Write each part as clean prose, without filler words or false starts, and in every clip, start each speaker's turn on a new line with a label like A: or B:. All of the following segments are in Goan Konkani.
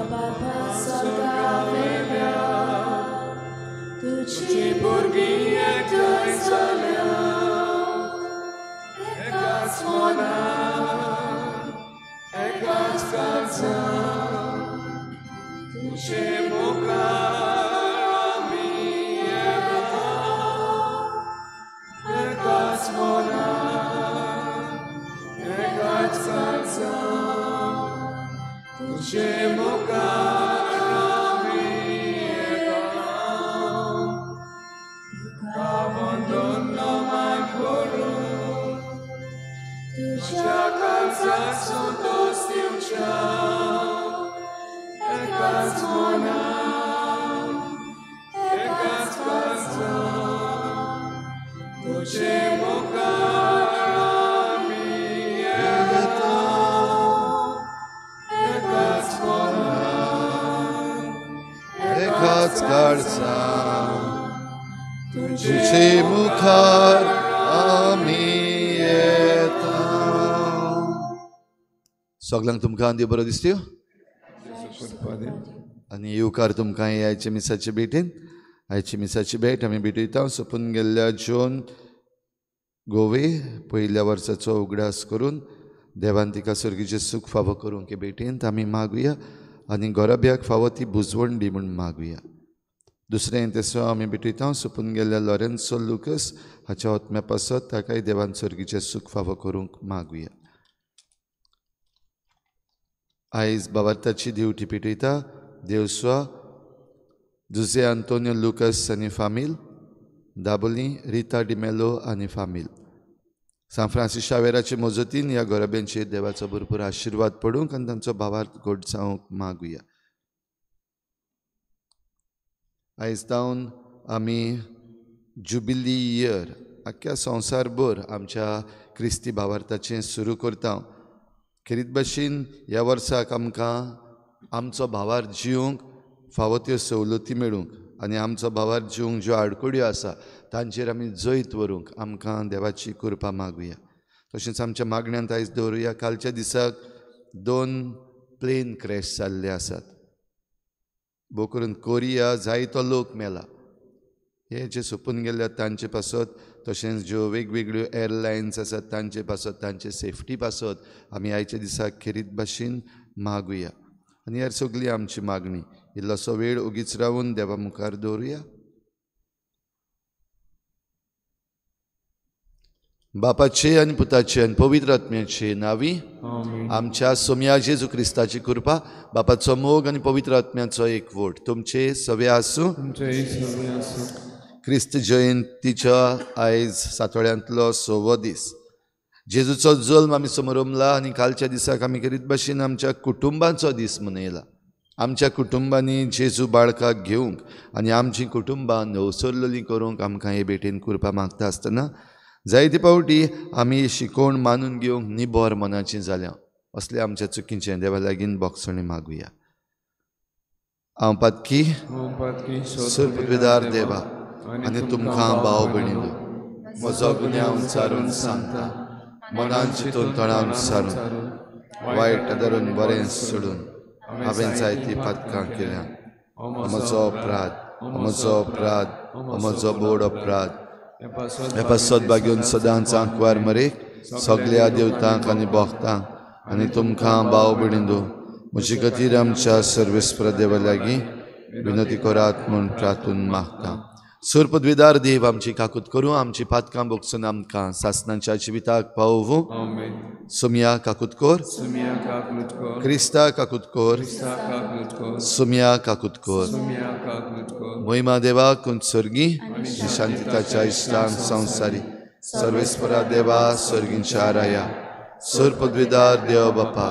A: बापा स्वर्गावेल्या तुजी भुरगीं एकठांय जाल्या एकाच मनान एकाच काळजान तुजे मुखार आमी येता एकाच मनान एकाच काळजान तुजे मुखार आमी येता तुका वंदन नमन करून तुज्या काळजाक संतोश दिवच्या एकाच मनान एकाच काळजान तुजे मुखार आमी येता एकाच मनान
B: एकाच काळजान तुजे मुखार आमी येता. सगळ्यांक तुमकां देव बरो दिसत्यो आनी येवकार तुमकां आयच्या मिसाचे भेटीन. आयची मिसाची भेट आमी भेटयता सोंपून गेल्ल्या जून गोवे पयल्या वर्साचो उगडास करून देवान तिका सर्गीचें सूख फावो करूंक हे भेटेंत आमी मागुया आनी गोरब्याक फावो ती बुजवण दी म्हूण मागुया. दुसरें तेसो आमी भेटयता सोंपून गेल्ल्या लॉरेन्सो लुकस हाच्या आत्म्या पासत ताकाय देवान सर्गीचें सूख फावो करूंक मागुया. आयज बाबार्थाची दिवटी पेटयता देवस्वा जुजे आंतोनियो लुकस आनी फामील, दाबोली रिता डिमेलो आनी फामील. सांत फ्रांसीस शावेराचे मजतीन ह्या गोरब्यांचेर देवाचो भरपूर आशिर्वाद पडूंक आनी तांचो भावार्थ घट जावंक मागुया. आयज जावन आमी जुबिली इयर आख्ख्या संवसारभर आमच्या क्रिस्ती भावार्थाचें सुरू करता. खेरीत भाशेन ह्या वर्साक आमकां आमचो भावार्थ जिवंक फावो त्यो सवलती मेळूंक आनी आमचो भावार्थ जिवंक ज्यो आडखळ्यो आसा तांचेर आमी जैत व्हरूंक आमकां देवाची कृपा मागुया. तशेंच आमच्या मागण्यांत आयज दवरुया कालच्या दिसाक 2 प्लेन क्रॅश जाल्ले आसात. भोव करून कोरिया जायतो लोक मेला. हे जे सोंपून गेल्या तांचे पासत तशेंच ज्यो वेगवेगळ्यो एअरलायन्स आसात तांचे पासत तांचे सेफ्टी पासत आमी आयच्या दिसाक खेरीत भाशेन मागुया. आनी ह्या सगळी आमची मागणी इल्लोसो वेळ ओगीच रावून देवा मुखार दवरुया. बापाचे आनी पुताचे आनी पवित्र आत्म्याचे नांवी आमच्या सोम्या जेजू क्रिस्ताची कृपा, बापाचो मोग आनी पवित्र आत्म्याचो एकवट तुमचे सवे आसूं. क्रिस्त जयंतीच्या आयज सातोळ्यांतलो 6वो दीस. जेजूचो जल्म आमी समरमला आनी कालच्या दिसाक आमी खेरीत भाशेन आमच्या कुटुंबाचो दीस मनयला. आमच्या कुटुंबांनी जेजू बाळकाक घेवंक आनी आमचीं कुटुंबां नवसरलेलीं करूंक आमकां हे भेटेन कृपा मागता आसतना जायते फावटी आमी शिकोवण मानून घेवंक निबर मनाचीं जाल्या. असले आमच्या चुकीचें देवा लागीं बोगसणी मागुया. हांव पातकी सर्वपदवीदार देवा आनी तुमकां भाव भयणींनो म्हजो गुन्यांव सारून सांगता, मनान चिंतून तोंडान सारून वायट धरून बरें सोडून हांवें जायतीं पातकां केल्या. म्हजो अपराध, म्हजो अपराध, म्हजो बोड अपराध. हे पासत बागेवन सदांच आंकवार मरेक सगल्या देवतांक आनी भक्तांक आनी तुमकां भाव भयणींनो म्हजे खातीर आमच्या सर्वेस्पर देवा लागीं विनंती करात म्हूण प्रार्थून मागता. सर्वपदवीदार देव आमची काकूत करूं, आमची पातकां भोगसून आमकां सासणाच्या जिविताक पावोवं. सुमिया काकूत कर, क्रिस्ता काकूत कर, सुमिया काकूत कर. महिमा देवा कुंत स्वर्गी शांतिताच्या इश्टांक संवसारी सर्वेस्परा देवा स्वर्गींच्या राया सर्वपदवीदार देव बापा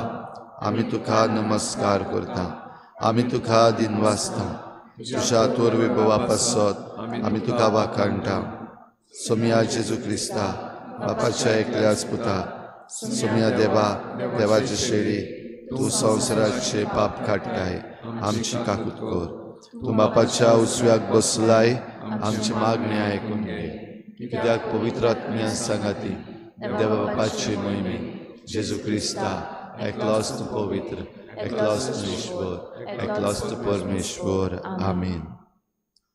B: आमी तुका नमस्कार करता, आमी तुका दिनवासता. तुज्या तोर विभवा पासत आमी तुका वाखाणटा. सोमिया जेजू क्रिस्ता बापाच्या एकल्याच पुता सोमिया देवा देवाचे शेळी तूं संवसाराचे पाप काडटाय आमची काकूत कर. तूं बापाच्या उजव्याक बसलाय आमची मागणी आयकून घे. कित्याक पवित्र आत्म्या सांगाती देवा बापाचे मोहिमेन जेजू क्रिस्ता एकलोच तूं पवित्र एकलोच ईश्वर, एकलोच परमेश्वर. आमेन.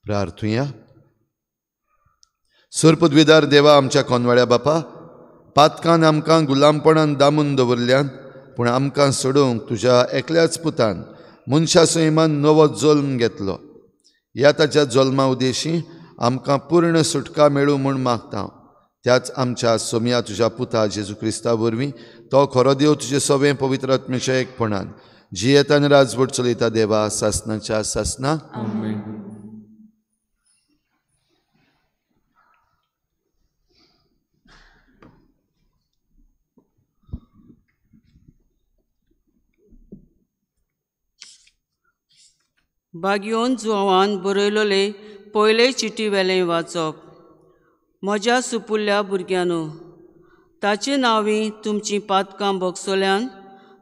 B: प्रार्थुया. सुरपदवीदार देवा, आमच्या कोनवाड्या बापा, पातकान आमकां गुलामपणान दामून दवरल्यान, पूण आमकां सोडोवंक तुज्या एकल्याच पुतान मनशा सैमान नवो जल्म घेतलो. ह्या ताच्या जल्मा उदेशी आमकां पूर्ण सुटका मेळूं म्हूण मागता. त्याच आमच्या सोमया तुज्या पुता जेजू क्रिस्ता वरवीं, तो खरो देव तुजे सवें पवित्र आत्म्याच्या एकपणान जियेता आनी राजवट चलयता देवा, सासनाच्या सासना.
C: बागयोन जुवान बरयलोले पयले चिटी वेलें वाचप. म्हज्या सुपुल्ल्या भुरग्यांनो, ताचे नांवी तुमचीं पातकां भोगसल्यान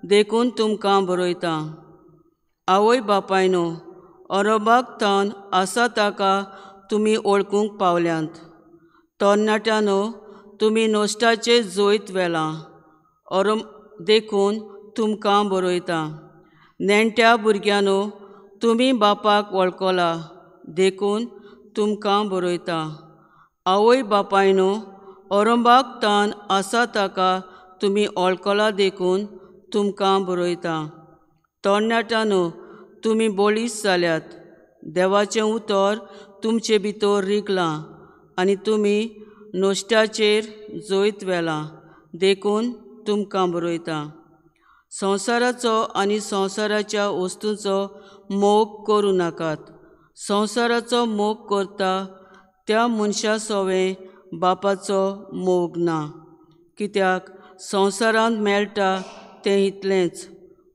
C: देखून तुमकां बरयतां. आवय बापायनो, अरबाक तान आसा ताका तुमी वळखूंक पावल्यांत. तरणाट्यांनो, तुमी नश्टाचें जैत व्हेलां देखून तुमकां बरयतां. नेण्ट्या भुरग्यांनो, तुमी बापाक वळखला देखून तुमकां बरयतां. आवय बापायनो, अरंबाक तान आसा ताका तुमी वळखला देखून तुमकां बरयतां. तरणाट्यांनो, तुमी बळिश्ट जाल्यात, देवाचें उतर तुमचे भितर रिगलां आनी तुमी नश्टाचेर जैत व्हेलां देखून तुमकां बरयतां. संवसाराचो आनी संवसाराच्या वस्तूंचो मोग करूं नाकात. संवसाराचो मोग करता त्या मनशा सवें बापाचो मोग ना. कित्याक संवसारांत मेळटा तें इतलेंच,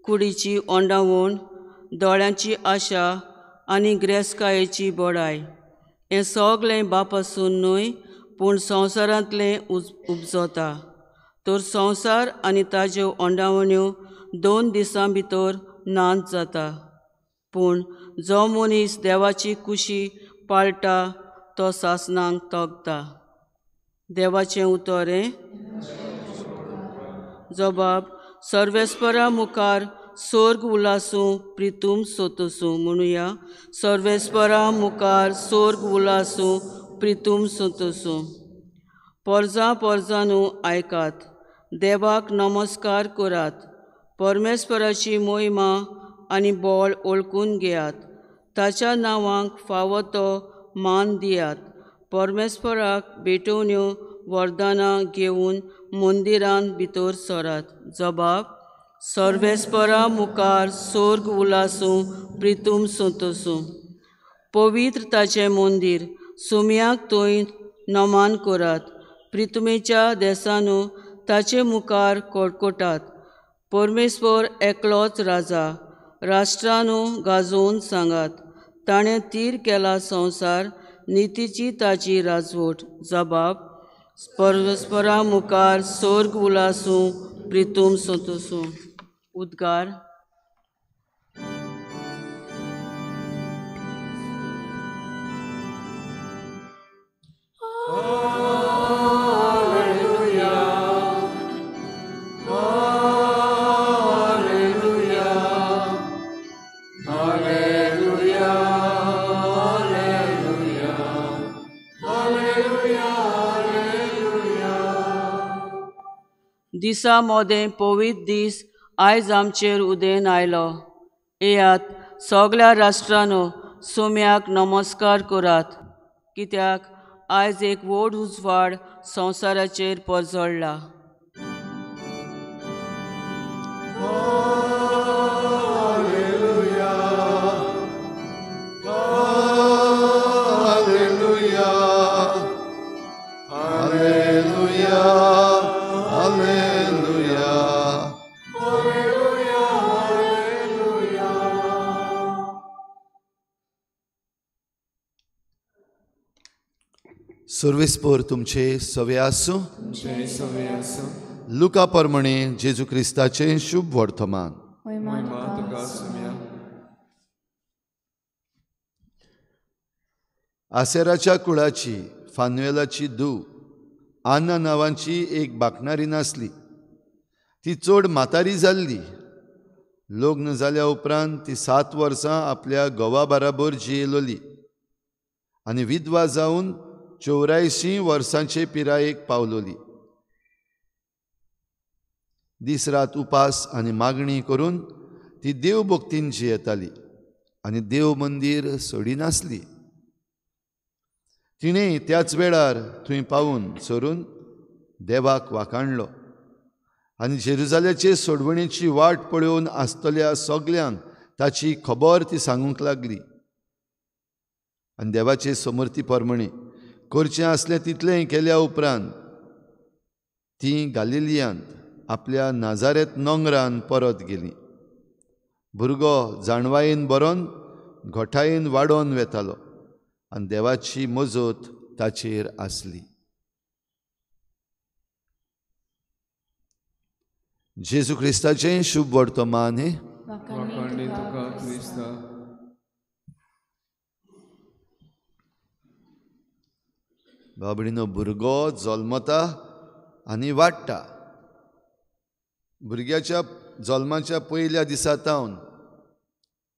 C: कुडीची ओंडावण, दोळ्यांची आशा आनी ग्रेसकायेची बडाय. हें सगळें बापासून न्हय, पूण संवसारांतलें उपजता. तर संवसार आनी ताज्यो ओंडावण्यो 2 दिसां भितर नाच जाता. पूण जो मनीस देवाची कुशी पाळटा तो सासणाक तगता. देवाचें उतर हें. जबाब सर्वेस्परा मुखार सोर्ग उलासूं प्रितूम सोतोसूं. म्हणुया, सर्वेस्परा मुखार सोर्ग उलासूं प्रितूम सोतोसूं. पोरजां पोरजांनू आयकात, देवाक नमस्कार करात, परमेश्वराची मोहिमा आनी बळ वळखून घेयात, ताच्या नांवाक फावो तो मान दियात. परमेश्वराक भेटवण्यो वरदानां घेवन मंदिरांत भितर सरात. जबाब सर्वेस्परा मुखार सोर्ग उलासूं प्रितूम सोतोसूं. पवित्र ताचें मंदीर सुम्याक थंय नमान करात. प्रितुमेच्या देसानू ताचे मुखार कडकटात. परमेश्वर एकलोच राजा, राष्ट्रानू गाजोवन सांगात. ताणें तीर केला संवसार, नितीची ताची राजवट. जबाब परस्परा मुखार सोर्ग उलासूं प्रितूम सोतोसूं. उद्गार. दिसा मोदें पवित्र दीस आयज आमचेर उदेन आयलो. येयात सगळ्या राष्ट्रांनो, सोम्याक नमस्कार करात, कित्याक आयज एक व्हड उजवाड संवसाराचेर परजळ्ळा.
B: सर्वेस्पर तुमचे सवे आसूं. लुका प्रमाणे जेजू क्रिस्ताचें शुभ वर्तमान. आसेराच्या कुळाची फानुएलाची धूव आन्ना नांवाची एक बाकणारी नासली. ती चड म्हातारी जाल्ली. लग्न जाल्या उपरांत ती 7 वर्सां आपल्या घोवा बराबर जियेलोली आनी विधवा जावन 84 वर्सांचे पिरायेक पावलोली. दीस रात उपास आनी मागणी करून ती देवभक्तीन जियेताली आनी देव मंदीर सोडिनासली. तिणें त्याच वेळार थंय पावून सरून देवाक वाखाणलो आनी जेरुजाल्याचे सोडवणेची वाट पळोवन आसतल्या सगल्यांक ताची खबर ती सांगूंक लागली. आनी देवाचे समर्थी प्रमाणे करचें आसलें तितलेंय केल्या उपरांत ती गालिलियांत आपल्या नाजारेत नोंगरान परत गेली. भुरगो जाणवायेन बरोवन घोटायेन वाडोवन वेतालो आनी देवाची मजत ताचेर आसली. जेजू क्रिस्ताचें शुभ वर्तमान हें. बाबडीनो भुरगो जल्मता आनी वाडटा. भुरग्याच्या जल्माच्या पयल्या दिसा तावन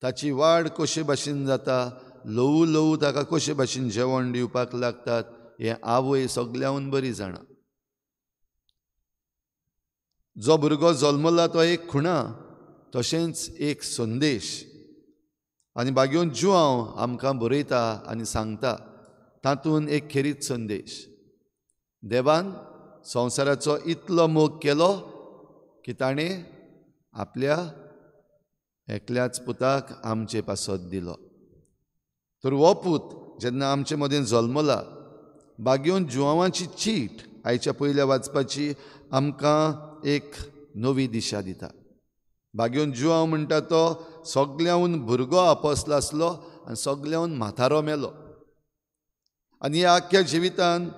B: ताची वाड कशे भाशेन जाता, ल्हवू ल्हवू ताका कशे भाशेन जेवण दिवपाक लागतात हें आवय सगल्याहून बरी जाणा. जो भुरगो जल्मला तो एक खुणा, तशेंच एक संदेश. आनी बागेवन जुआंव आमकां बरयता आनी सांगता तातूंत एक खेरीत संदेश. देवान संवसाराचो इतलो मोग केलो की ताणें आपल्या एकल्याच पुताक आमचे पासत दिलो. तर हो पूत जेन्ना आमचे मदें जल्मला, बागेवन जुआंवाची चीट आयच्या पयल्या वाचपाची आमकां एक नवी दिशा दिता. बागेवन जुआंव म्हणटा तो सगल्याहून भुरगो आपोसलो आसलो आनी सगल्याहून म्हातारो मेलो. आनी ह्या आख्ख्या जिवितान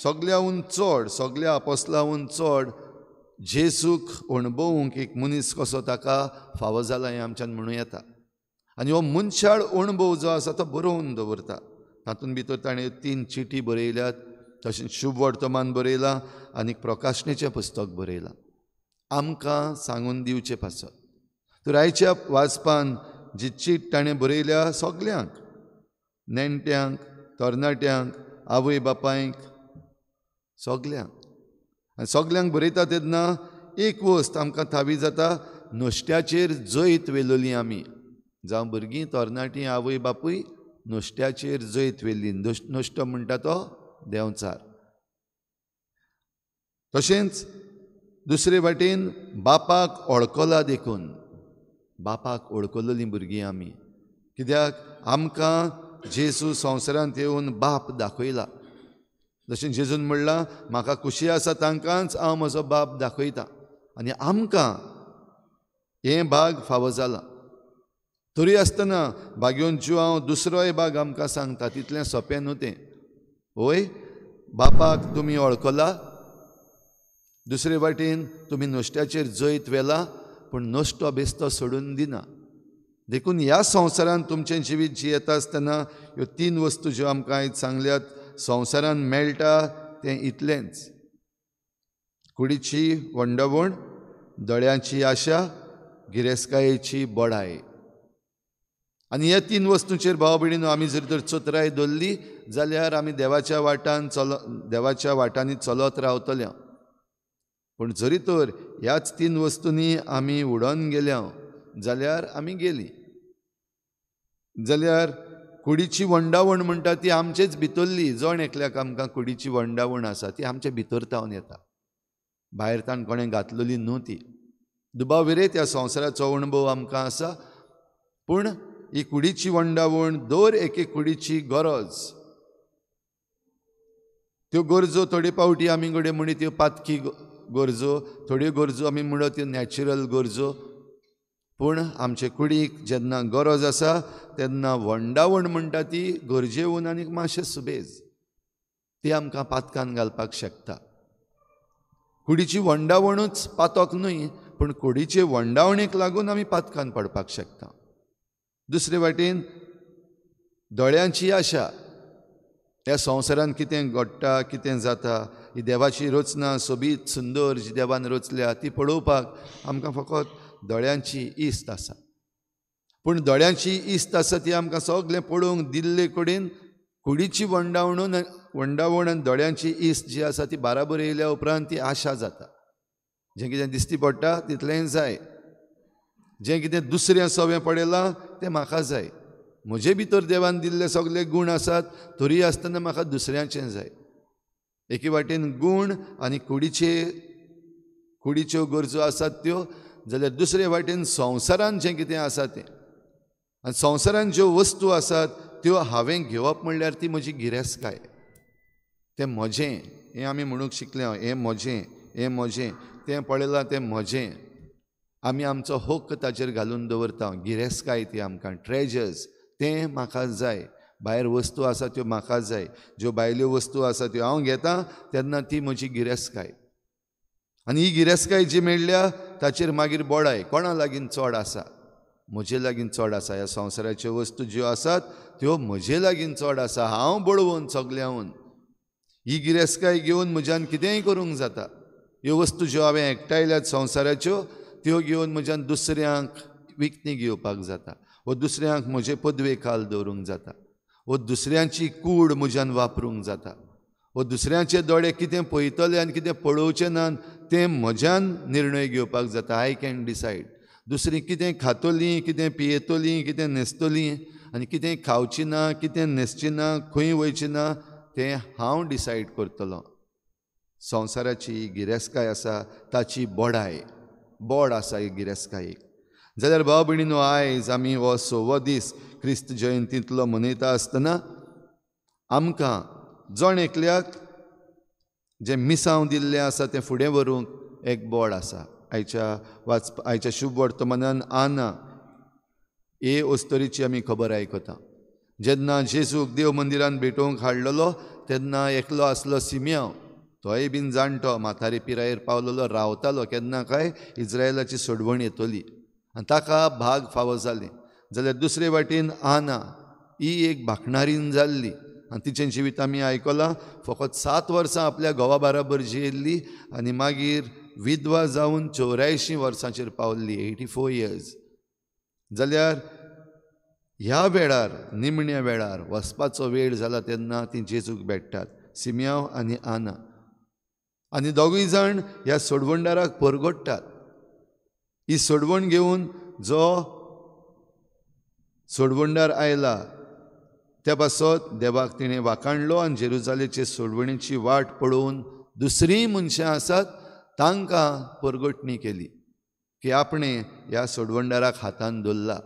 B: सगल्याहून चड, सगल्या आपोसलाहून चड जेजूक अणभवूंक एक मनीस कसो ताका फावो जाला हें आमच्यान म्हणूं येता. आनी हो मनशाळ अणभव जो आसा तो बरोवन दवरता. तातूंत भितर ताणें 3 चिटी बरयल्यात, तशेंच शुभ वर्तमान बरयलां आनी प्रकाशनेचें पुस्तक बरयलां आमकां सांगून दिवचें पासत. तर आयच्या वाचपान जी चीट ताणें बरयल्या सगल्यांक, नेणट्यांक, तरणाट्यांक, आवय बापायक, सगल्यांक. आनी सगल्यांक बरयता तेन्ना एक वस्त आमकां थावी जाता, नुस्त्याचेर जैत व्हेलोली आमी, जावं भुरगीं, तरणाटीं, आवय बापूय नुस्त्याचेर जैत व्हेल्ली. नुस्तो म्हणटा तो देंवचार. तशेंच दुसरे वाटेन बापाक वळखला देखून, बापाक वळखलोलीं भुरगीं आमी, कित्याक आमकां जेजू संवसारांत येवन बाप दाखयला. जशें जेजून म्हणलां, म्हाका खुशी आसा तांकांच हांव म्हजो बाप दाखयता. आनी आमकां हें भाग फावो जालां. तरी आसतना बागेवन जुआंव दुसरोय भाग आमकां सांगता, तितलें सोंपें न्हू तें. वय बापाक तुमी वळखला, दुसरे वाटेन तुमी नुस्त्याचेर जैत व्हेला, पूण नुस्तो बेस्तो सोडून दिना. देखून ह्या संवसारांत तुमचें जिवीत जियेता आसतना ह्यो 3 वस्तू ज्यो आमकां आयज सांगल्यात संवसारांत मेळटा तें इतलेंच: कुडीची वंडवण, दोळ्यांची आशा, गिरेस्कायेची बडाय. आनी ह्या 3 वस्तूंचेर भाव भयणीनो आमी जर तर चतुराय दवरली जाल्यार आमी देवाच्या वाटान देवाच्या वाटांनी चलत रावतले. पूण जरी तर ह्याच 3 वस्तूंनी आमी उडोन गेल्या जाल्यार आमी गेली. जाल्यार कुडीची वंडावण म्हणटा ती आमचेच भितरली. जण एकल्याक आमकां कुडीची वंडावण आसा ती आमचे भितर तावन येता, भायर ताण कोणें घातलेली न्हू ती. दुबाव विरयत ह्या संवसाराचो अणभव आमकां आसा. पूण ही कुडीची वंडावण दर एके कुडीची गरज, त्यो गरजो थोडे फावटी आमी घडये म्हणी त्यो पातकी गरजो, थोड्यो गरजो आमी म्हणत त्यो नॅचरल गरजो. पूण आमचे कुडीक जेन्ना गरज आसा तेन्ना वंडावण म्हणटा ती गरजेवन आनीक मातशें सुबेज ती आमकां पातकान घालपाक शकता. कुडीची वंडावणूच पातक न्हय, पूण कुडीचे वंडावणेक लागून आमी पातकान पडपाक शकता. दुसरे वाटेन दोळ्यांची आशा, ह्या संवसारांत कितें घडटा, कितें जाता, ही देवाची रचना सोबीत सुंदर जी देवान रचल्या ती पळोवपाक आमकां फकत दोळ्यांची इस्त आसा. पूण दोळ्यांची इस्त आसा ती आमकां सगळें पळोवंक दिल्ले कडेन कुडीची वंडावण आनी दोळ्यांची इस्त जी आसा ती बाराबर येयल्या उपरांत ती आशा जाता. जें कितें दिश्टी पडटा तितलेंय जाय, जें कितें दुसऱ्या सवें पडयलां तें म्हाका जाय. म्हजे भितर देवान दिल्ले सगळे गूण आसात तरी आसतना म्हाका दुसऱ्यांचें जाय. एके वाटेन गूण आनी कुडीच्यो गरजो आसात त्यो, जाल्यार दुसरे वाटेन संवसारान जें कितें आसा तें, आनी संवसारान ज्यो वस्तू आसात त्यो हांवें घेवप म्हणल्यार ती म्हजी गिरेस्तकाय, तें म्हजें. हें आमी म्हणूंक शिकले, हें म्हजें, हें म्हजें, तें पळयलां तें म्हजें. आमी आमचो हक्क ताचेर घालून दवरता. गिरेस्तकाय ती आमकां, ट्रेजर्स, तें म्हाका जाय. भायर वस्तू आसा त्यो म्हाका जाय, ज्यो भायल्यो वस्तू आसा त्यो हांव घेता तेन्ना ती म्हजी गिरेस्तकाय. आनी ही गिरेस्तकाय जी मेळ्ळ्या ताचेर मागीर बोडाय, कोणा लागीं चड आसा, म्हजे लागीं चड आसा. ह्या संवसाराच्यो वस्तू ज्यो आसात त्यो म्हजे लागीं चड आसा, हांव बळवून सगल्यांहून. ही गिरेस्तकाय घेवन म्हज्यान कितेंय करूंक जाता. ह्यो वस्तू ज्यो हांवें एकठांयल्यात संवसाराच्यो त्यो घेवन म्हज्यान दुसऱ्यांक विकती घेवपाक जाता, वो दुसऱ्यांक म्हजे पदवे खाल दवरूंक जाता, वो दुसऱ्यांची कूड म्हज्यान वापरूंक जाता, वो दुसऱ्यांचे दोळे कितें पळयतले आनी कितें पळोवचें ना तें म्हज्यान निर्णय घेवपाक जाता. I can decide. दुसरीं कितें खातलीं, कितें पियेतलीं, कितें न्हेसतलीं आनी कितें खावची ना, कितें न्हेसची ना, खंय वयची ना तें हांव डिसायड करतलो. संवसाराची गिरेस्तकाय आसा ताची बोडाय, बोड आसा ही गिरेस्तकायेक. जाल्यार भाव भयणीनो, आयज आमी हो सवो दीस क्रिस्त जयंतींतलो मनयता आसतना आमकां जण एकल्याक जें मिसांव दिल्लें आसा तें फुडें व्हरूंक एक बोड आसा. आयच्या शुभ वर्तमानान आना हे अस्तोरीची आमी खबर आयकता. जेन्ना जेजूक देव मंदिरान भेटोवंक हाडलेलो तेन्ना एकलो आसलो सिम्यांव, तोय बीन जाणटो, म्हातारे पिरायेर पावलेलो, रावतालो केन्ना काय इज्रायलाची सोडवण येतली आनी ताका भाग फावो जालें. जाल्यार दुसरे वाटेन आना ही एक भाकणारीन जाल्ली आनी तिचें जिवीत आमी आयकलां. फकत 7 वर्सां आपल्या घोवा बराबर जियेल्ली आनी मागीर विधवा जावन 84 वर्सांचेर पावल्ली, 84 इयर्स. जाल्यार ह्या वेळार, निमण्या वेळार वचपाचो वेळ जाला तेन्ना ती जेजूक भेट्टात, सिम्यांव आनी आना, आनी दोगूय जाण ह्या सोडवणदाराक परगट्टात. ही सोडवण घेवन जो सोडवणदार आयला त्या पासत देवाक तिणें वाखाणलो आनी जेरुजालेचे सोडवणीची वाट पळोवन दुसरीय मनशां आसात तांकां परगटणी केली की आपणें ह्या सोडवणदाराक हातान धरला,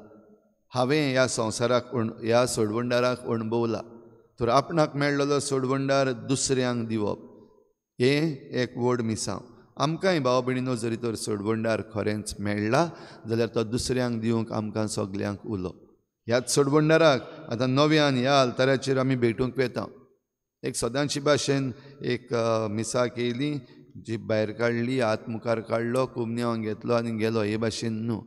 B: हांवें ह्या संवसाराक ह्या सोडवणदाराक अणभवला. तर आपणाक मेळ्ळलो सोडवणदार दुसऱ्यांक दिवप हें एक व्हड मिसांव. आमकांय भाव भयणीनो जरी तर सोडवणदार खरेंच मेळ्ळा जाल्यार तो दुसऱ्यांक दिवंक आमकां सगल्यांक उलो. ह्याच सोडवणदाराक आतां नव्यान ह्या आल्ताराचेर आमी भेटूंक वेता. एक सदांची भाशेन एक मिसाक येयली, जीप भायर काडली, हात मुखार काडलो, कुमन्यांव घेतलो आनी गेलो, हे भाशेन न्हू.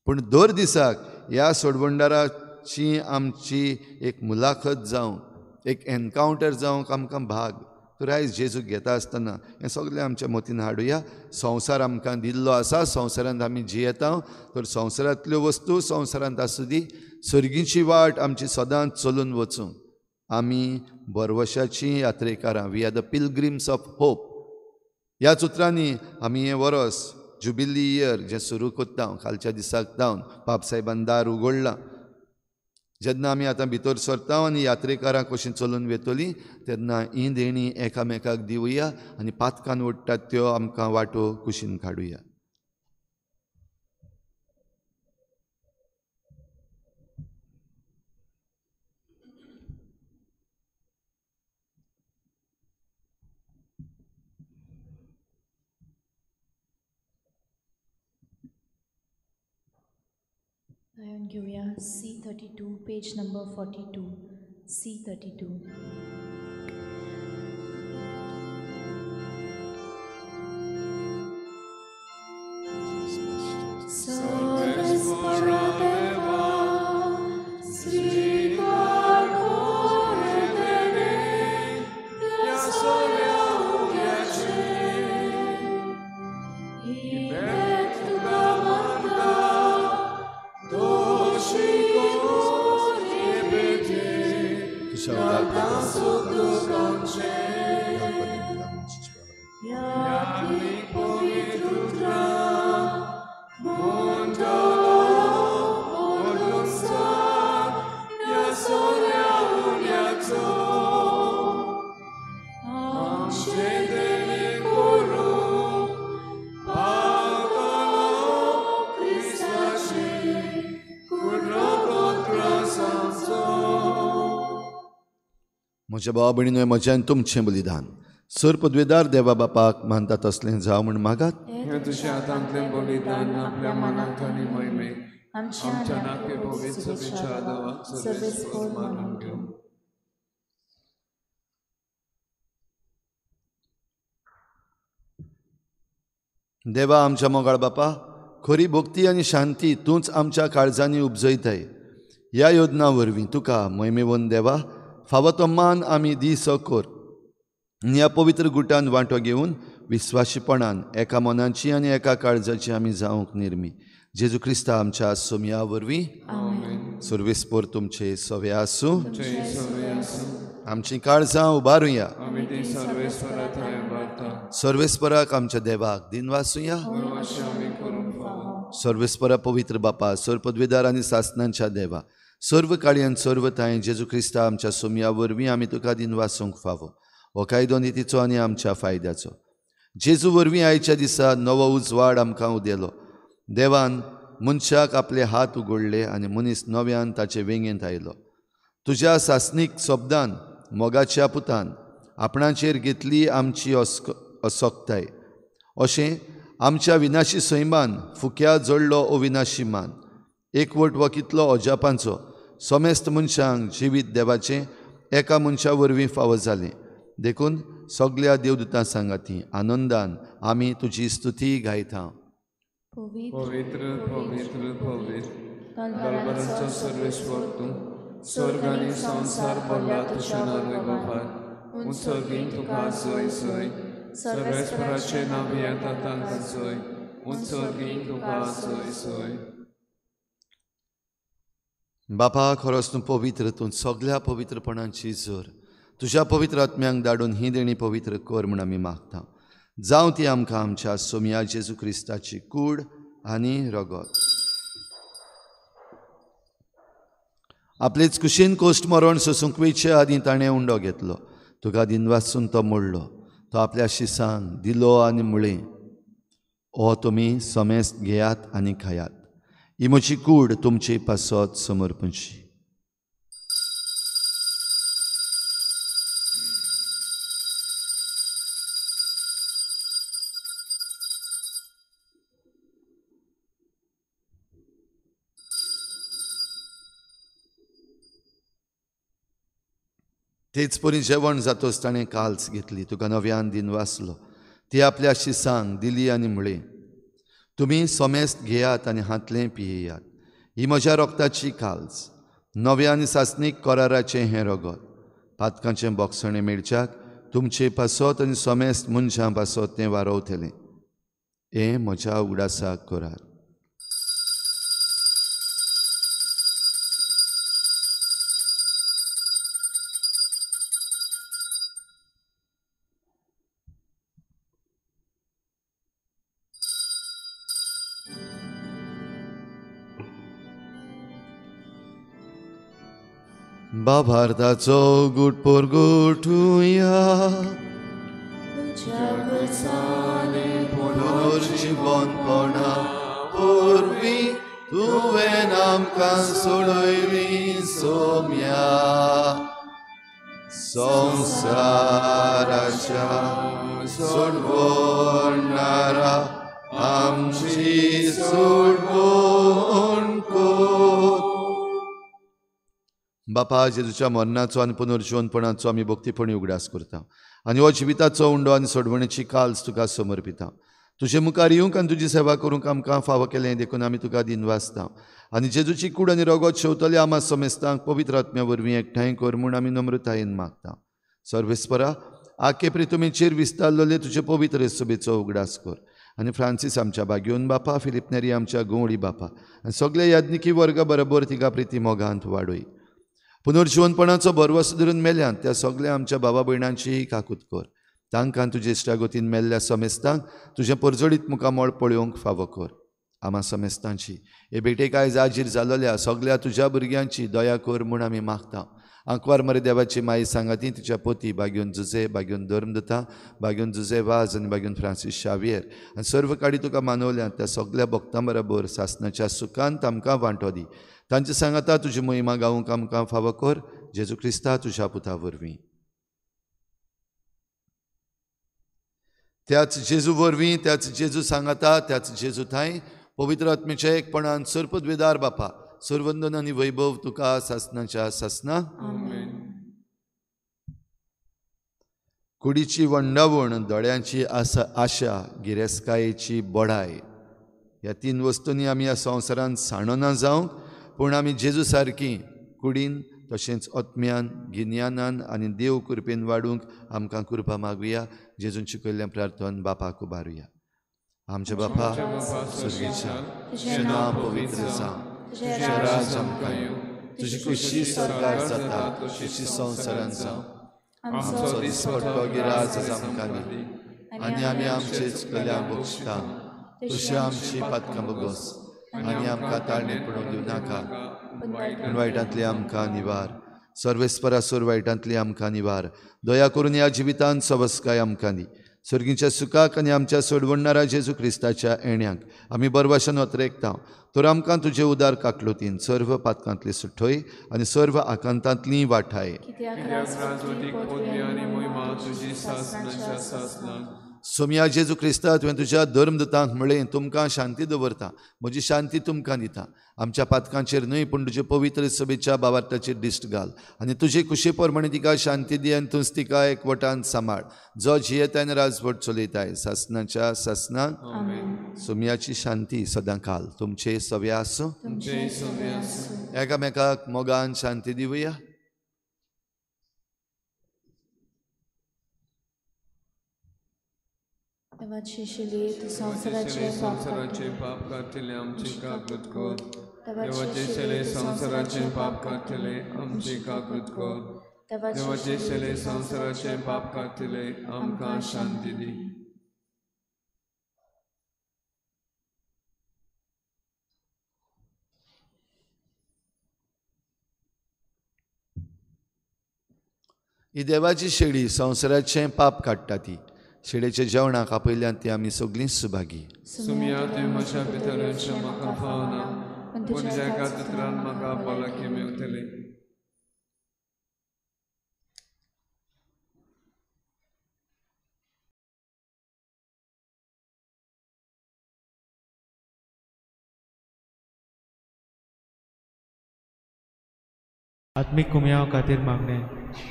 B: पूण दर दिसाक ह्या सोडवणदाराची आमची एक मुलाखत जावंक, एक एनकावंटर जावंक आमकां भाग. तर आयज जेजूक घेता आसतना हें सगळें आमच्या मतीन हाडुया. संवसार आमकां दिल्लो आसा, संवसारांत आमी जियेता, तर संवसारांतल्यो वस्तू संवसारांत आसूं दी, सर्गीची वाट आमची सदांच चलून वचूंक. आमी भरवशाचीं यात्रेकारां, we are the pilgrims of hope. ह्याच उतरांनी आमी हें वरस जुबिली इयर जें सुरू करता कालच्या दिसाक जावन पापसाहेबान दार उगडलां. जेन्ना आमी आतां भितर सरता आनी यात्रेकारां कशीं चलून वेतलीं तेन्ना ही देणी एकामेकाक दिवया आनी पातकान ओडटात त्यो आमकां वाटो कुशीन काडुया.
D: गायन घेऊया C32, page number 42, C32.
B: म्हज्या भावा भयणीनो, म्हज्यान तुमचें बलिदान सर पदवेदार देवा बापाक मानता तसलें जावं म्हूण मागात।
A: हें तुज्या हातांतलें बलिदान आपल्या मनाक आनी मोहिमेक आमच्या नाके पवित्र सभेच्या देवाक सर्वेस्पर मानून घेवं।
B: देवा आमच्या मोगाळ बापा, खरी भक्ती आनी शांती तूंच आमच्या काळजांनी उपजयताय। ह्या योजना वरवीं तुका मोहिमेवन देवा फावो तो मान आमी दी कर। ह्या पवित्र गुटान वांटो घेवन विस्वाशीपणान एका मनाची आनी एका काळजाची आमी जावंक निर्मी। जेजू क्रिस्ता आमच्या सोमया वरवीं। सर्वेस्पर तुमचे सवे आसूं। आमची काळजां उबारुया। सर्वेस्पराक आमच्या देवाक दिनवासुया। सर्वेस्परा पवित्र बापा, सर्व पदवेदार आनी सासनांच्या देवा, सर्व काळयान सर्व थांय जेजू क्रिस्ता आमच्या सोमया वरवीं आमी तुका दिनवासूंक फावो। हो कायदो नितीचो आनी आमच्या फायद्याचो। जेजू वरवीं आयच्या दिसा नवो उजवाड आमकां उदेलो। देवान मनशाक आपले हात उगडले आनी मनीस नव्यान ताचे वेंगेंत आयलो। तुज्या सासनीक शब्दान मोगाच्या पुतान आपणाचेर घेतली आमची असक्ताय। अशें आमच्या विनाशी सैमान फुक्या जोडलो अविनाशी मान। एकवट हो कितलो अजापांचो समेस्त मनशांक जिवीत देवाचें एका मनशा वरवीं फावो जालें। देखून सगल्या देवदूतां सांगाती आनंदान आमी तुजी स्तुती गायता।
A: पवित्र पवित्र पवित्र दरबारांचो सर्वेश्वर तूं, स्वर्ग आनी संवसार भरला तुज्या नांवान। उत्सर्गीन तुका जय जय, सर्वेश्वराचें नांव येता तांकां जय। उत्सर्गीन तुका जय जय।
B: बापा, खरोच तूं पवित्र, तूं सगल्या पवित्रपणाची जोर। तुज्या पवित्र आत्म्यांक धाडून ही देणी पवित्र कर म्हूण आमी मागता। जावं ती आमकां आमच्या सोमया जेजू क्रिस्ताची कूड आनी रगत। आपलेच कुशीन कोश्ट मरण सोसूंक वयचे आदीं ताणें उंडो घेतलो। तुका दिनवासून तो मोडलो। तो आपल्या शिसांक दिलो आनी म्हळें, हो तुमी समेस्त घेयात आनी खायात, ही म्हजी कूड तुमचे पासत समर्पणची। तेच परी जेवण जातोच ताणें काल्स घेतली, तुका नव्यान दिनवासलो, ती आपल्या शिसांक दिली आनी म्हळें, तुमी समेस्त घेयात आनी हांतलें पियेयात, ही म्हज्या रोगताची काल्स, नव्या आनी सासणीक कराराचें हें रगत। पातकांचें बोगसणें मेळच्याक तुमचे पासत आनी समेस्त मनशां पासत तें वारोवतलें। हें म्हज्या उगडासाक करात। बाभारताचो गुट पोरगोठुया, पुनर्जिवनपणा वरवीं तुवें आमकां सोडयली सोम्या। संवसाराच्या सोडवणारा आमची सोडवण कर। बापा, जेजूच्या मरणाचो आनी पुनर्जिवनपणाचो आमी भक्तीपणी उगडास करता आनी हो जिविताचो उंडो आनी सोडवणेची काल्स तुका समर्पिता। तुजे मुखार येवंक आनी तुजी सेवा करूंक आमकां फावो केलें देखून आमी तुका दिनवासता। आनी जेजूची कूड आनी रगत शेवतले आमा समेस्तांक पवित्र आत्म्या वरवीं एकठांय कर म्हूण आमी नम्रतायेन मागता। सर्वेस्परा, आखे प्रितुमेचेर विस्तारलेले तुजे पवित्र सभेचो उगडास कर आनी फ्रांसीस आमच्या बागेवन बापा, फिलीप नेरी आमच्या गवळी बापा आनी सगल्या याज्ञिकी वर्गा बरोबर तिका प्रिती मोगांत वाडय। पुनर्जिवनपणाचो भरवसो धरून मेल्यात त्या सगल्या आमच्या बाबा भयणांची काकूत कर। तांकां तुजे इश्टागतीन मेल्ल्या समेस्तांक तुजें परजळीत मुखामळ पळोवंक फावो कर। आमा समेस्तांची हे भेटेक आयज आजीर जाल्ल्या सगल्या तुज्या भुरग्यांची दया कर म्हूण आमी मागता। आंकवार मरे देवाची माई सांगाती तिच्या पोती बागेवन जुजे, बागेवन धर्मदता, बागेवन जुजे वाज आनी बागेवन फ्रांसीस शावियर आनी सर्व काडी तुका मानवल्यात त्या सगल्या भक्तां बरोबर सासनाच्या सुखांत आमकां वांटो दी। तांचे सांगाता तुजी महिमा गावंक आमकां फावो कर, जेजू क्रिस्ता तुज्या पुता वरवीं। त्याच जेजू वरवीं, त्याच जेजू सांगाता, त्याच जेजू थांय पवित्र आत्मेच्या एकपणान सर्पद्वेदार बापा सर्वंदन आनी वैभव तुका सासनाच्या सासना. कुडीची वंडावण, दोळ्यांची आसा आशा, गिरेस्कायेची बढाय, ह्या तीन वस्तूंनी आमी ह्या संवसारांत साणना जावंक, पूण आमी जेजू सारकी कुडीन तशेंच आत्म्यान, गिन्यानान आनी देव कृपेन वाडूंक आमकां कृपा मागुया. जेजून शिकयल्ल्या प्रार्थन बापाक उबारुया. आमच्या बापा स्वर्गीच्या, तुजें नांव पवित्र जावं, तुजें राज आमकां येवं, तुजी खुशी स्वर्गार जाता तशी संवसारांत जावं. आमचो दिसपट्टो गिराज आमकां दी आनी आमी आमचे चुकल्या बक्षता तशी आमची पातकां बगोस आनी आमकां ताळणें पडून दिवं नाका, पूण वायटांतली आमकां निवार. सर्वेस्परासोर वायटांतली आमकां निवार. दया करून ह्या जिवितांत सवस्काय आमकां दी. सर्गीच्या सुखाक आनी आमच्या सोडवणणारा जेजू क्रिस्ताच्या येण्याक आमी बरवाशन अत्रेकता. तर आमकां तुजे उदार काकलुतीन सर्व पातकांतली सुठय आनी सर्व आकांतांतली वाठाय. सोमया जेजू क्रिस्ता, तुवें तुज्या धर्मदूतांक म्हळें, तुमकां शांती दवरता, म्हजी शांती तुमकां दिता. आमच्या पातकांचेर न्हय पूण तुजे पवित्र सभेच्या बावार्थाचेर दिश्ट घाल आनी तुजे कुशे प्रमाणे तिका शांती दी आनी तूंच तिका एकवटान सांबाळ, जो जियेताय आनी राजवट चलयताय सासनाच्या सासनाक. सोमयाची शांती सदां काल तुमचे सवे आसूं. एकामेकाक मोगान शांती दिवया.
A: संवसाराचे पाप काडटले आमची काकूत कर. देवाचे शेले संवसाराचे पाप काडटले आमची काकूत कर. देवाचे शेले संवसाराचे पाप काडटले आमकां शांती दी.
B: ही देवाची शेळी संवसाराचें पाप काडटा. ती शेळेच्या जेवणाक आपयल्यान ती आमी सगळीं सुभागी.
A: सुमिया, तुवें म्हज्या भितर येवचें म्हाका फावना, पूण तुज्या एका उतरान म्हाका भलायकी मेवतली.
E: आत्मीक कुमयाव खातीर मागणें.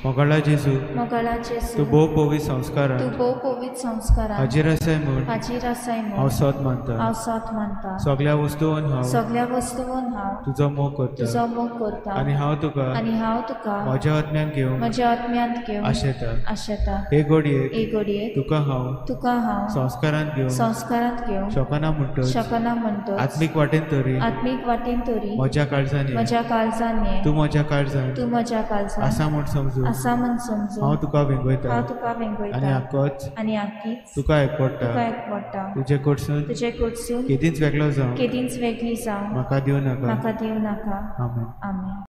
E: मोगाळा जेजू, तूं भोव पवित्र संस्कारान हाजीर आसाय म्हूण हांव सोद मानता. सगळ्या वस्तून हांव तुजो मोग करता आनी हांव तुका म्हज्या आत्म्यान घेवंक आशेता. हे घडयेक तुका हांव संस्कारांत घेवंक शकना म्हणटच आत्मीक वाटेन तरी म्हज्या काळजान ये, तूं म्हज्या काळजान आसा म्हूण समजून हांव तुका वेंगयता आनी आक्कीच तुका एकवटा. तुजे कडसून केदींच वेगळो जावं म्हाका दिवं नाका. आमेन.
D: आमेन.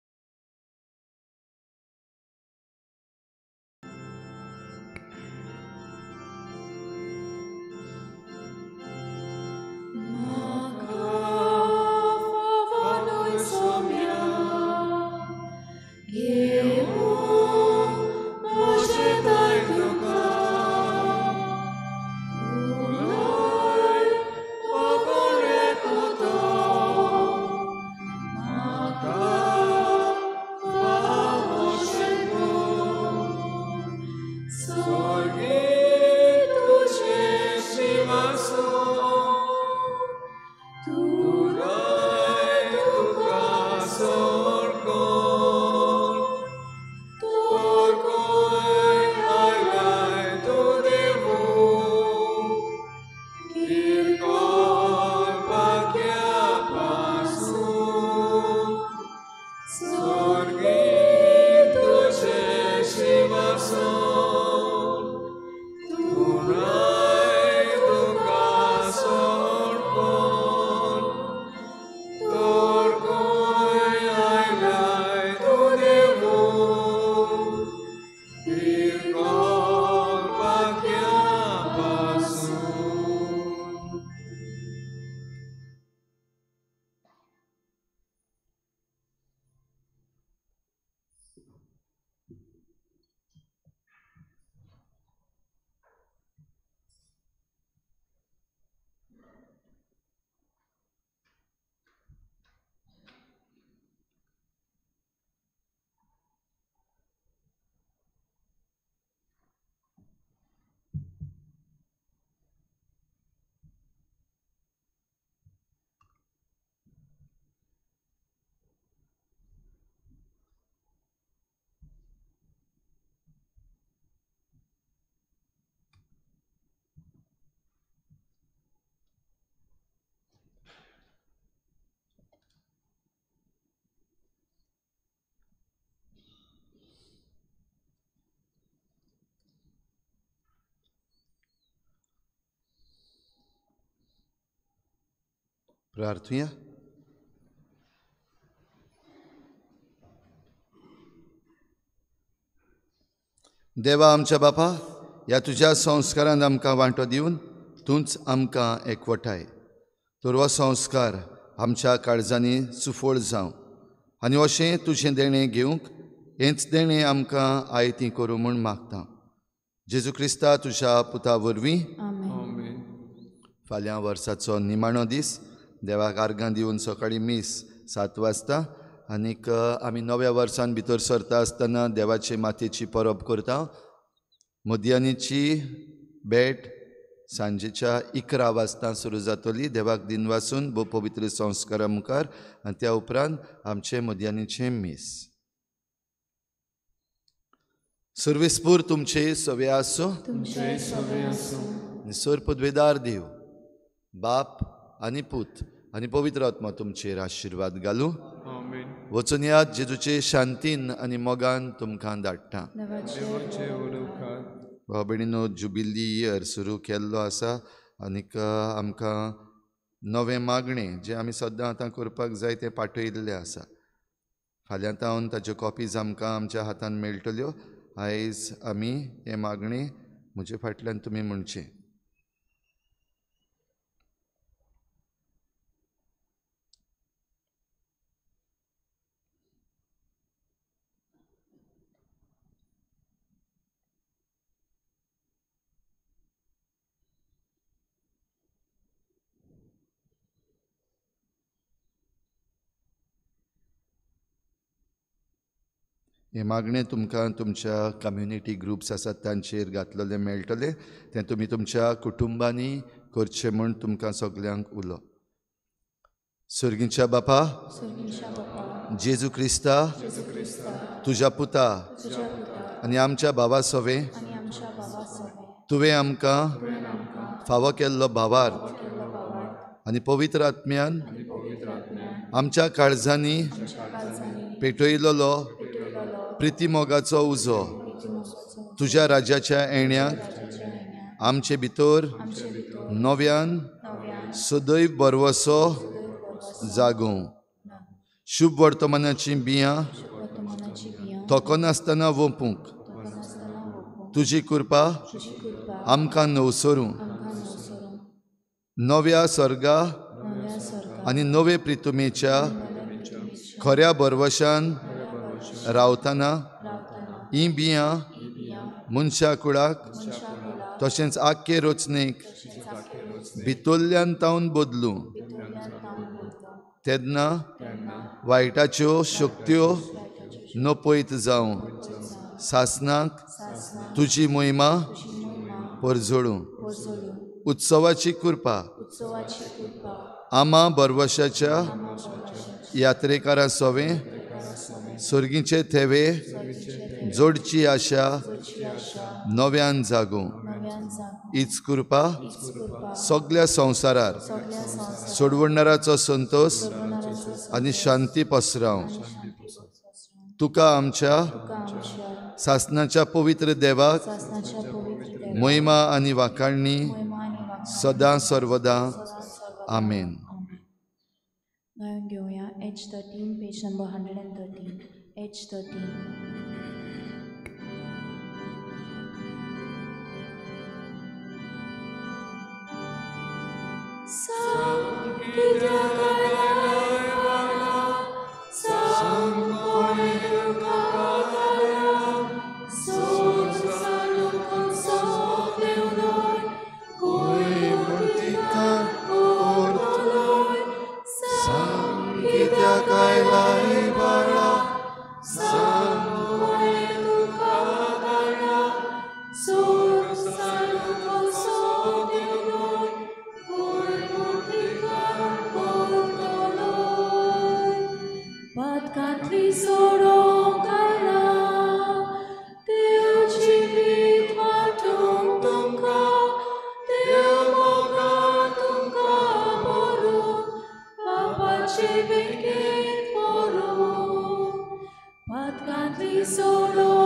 B: प्रार्थुया. देवा आमच्या बापा, ह्या तुज्या संस्कारान आमकां वांटो दिवन तूंच आमकां एकवटाय. तर हो संस्कार आमच्या काळजांनी सुफळ जावं आनी अशें तुजें देणें घेवंक हेंच देणें आमकां आयती करूं म्हूण मागता. जेजू क्रिस्ता तुज्या पुता वरवीं. फाल्यां वर्साचो निमाणो दीस. देवाक आर्गां दिवन सकाळीं मीस 7 वाजता आनीक आमी नव्या वर्सान भितर सरता आसतना देवाचे मातेची परब करता. मध्यानीची भेट सांजेच्या 11 वाजता सुरू जातली. देवाक दिन वासून भोव पवित्र संस्कारा मुखार आनी त्या उपरांत आमचें मध्यानीचें मीस. सर्वेस्पूर तुमचे सवे आसूं. सर पदवेदार देव बाप आनी पूत आनी पवित्र आत्मा तुमचेर आशिर्वाद घालूं. वचून याद जेजूचे शांतीन आनी मोगान तुमकां धाडटा. भाव भयणीनो, जुबिली इयर सुरू केल्लो आसा आनीक आमकां नवें मागणें जें आमी सद्दां आतां करपाक जाय तें पाठयल्लें आसा. फाल्यां तावन ताच्यो कॉपीज आमकां आमच्या हातान मेळटल्यो. आयज आमी हें मागणें म्हजे फाटल्यान तुमी म्हणचें. हें मागणें तुमकां तुमच्या कम्युनिटी ग्रुप्स आसात तांचेर घातलेलें मेळटलें. तें तुमी तुमच्या कुटुंबांनी करचें म्हूण तुमकां सगल्यांक उलो. सर्गीच्या बापा, जेजू क्रिस्ता तुज्या पुता आनी आमच्या भावा सवें तुवें आमकां फावो केल्लो भावार्थ आनी पवित्र आत्म्यान आमच्या काळजांनी पेटयलेलो प्रितीमोगाचो उजो तुज्या राज्याच्या येण्याक आमचे भितर नव्यान सदैव बरवसो जागूं. शुभ वर्तमानाची बियां थकनासतना वोंपूंक तुजी कृपा आमकां नवसरूं. नव्या सर्गा आनी नवे प्रितुमेच्या खऱ्या बरवशान रावतना ही बियां मनशा कुळाक तशेंच आख्खे रचणेक भितरल्यान तावन बदलूं. तेन्ना वायटाच्यो शक्त्यो नपयत जावं. सासनाक तुजी मोहिमा परजळूं. उत्सवाची कृपा आमा बरवशाच्या यात्रेकारां सवें सर्गीचे थेवे जोडची आशा नव्यान जागूं. हीच कृपा सगल्या संवसारार सोडवणाराचो संतोष आनी शांती पसरावं. तुका आमच्या सासनाच्या पवित्र देवाक महिमा आनी वाखाणणी सदां सर्वदां. आमेन.
D: गायन घेवया H13 page number 113. H13.
F: Solo.